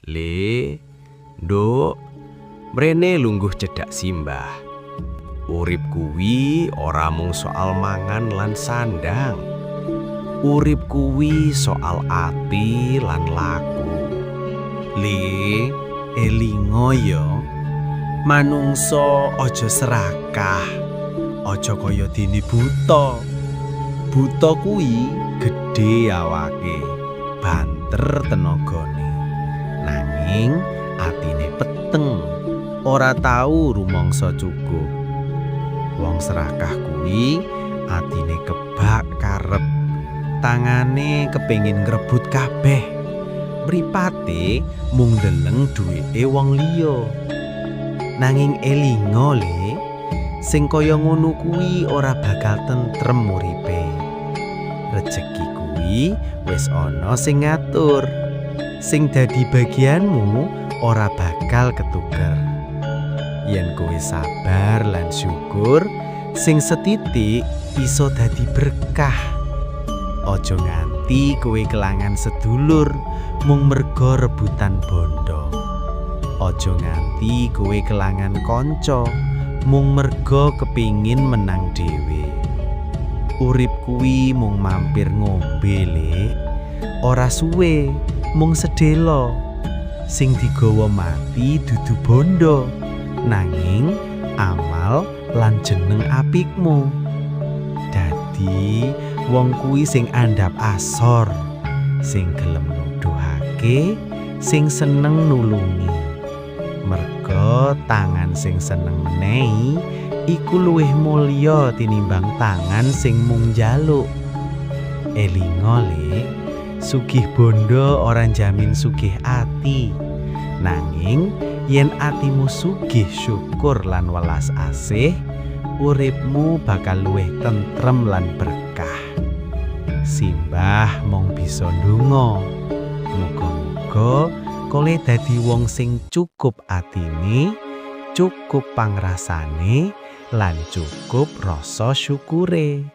Le, Nduk, mrene lungguh cedhak simbah. Urip kuwi ora mung soal mangan lan sandang. Urip kuwi soal ati lan laku. Le, elingo ya. Manungsa aja serakah. Aja kaya dene buta. Buta kuwi gedhe awake, banter tenagane. Nanging atine peteng, ora tau rumangsa cukup. Wong serakah kuwi atine kebak karep. Tangane kepengin ngrebut kabeh. Mripate mung ndeleng duwite wong liya. Nanging elingo le, sing kaya ngono kuwi ora bakal tentrem uripe. Rejeki kuwi wis ana sing ngatur. Sing dadi bagianmu ora bakal ketuker. Yen kowe sabar lan syukur, sing setitik iso dadi berkah. Aja nganti kowe kelangan sedulur mung merga rebutan bondo. Aja nganti kowe kelangan kanca mung merga kepingin menang dhewe. Urip kuwi mung mampir ngombe, Le. Ora suwe, mung sedelo. Sing digawa mati dudu bondo, nanging amal lan jeneng apikmu. Dadi wong kuwi sing andhap asor, sing gelem nuduhake, sing seneng nulungi. Merga tangan sing seneng menehi iku luwih mulya tinimbang tangan sing mung njaluk. Elingo le, sugih bondo ora njamin sugih ati. Nanging yen atimu sugih syukur lan welas asih, uripmu bakal luwih tentrem lan berkah. Simbah mung bisa ndonga. Muga-muga kowe dadi wong sing cukup atine, cukup pangrasane, lan cukup rasa syukure.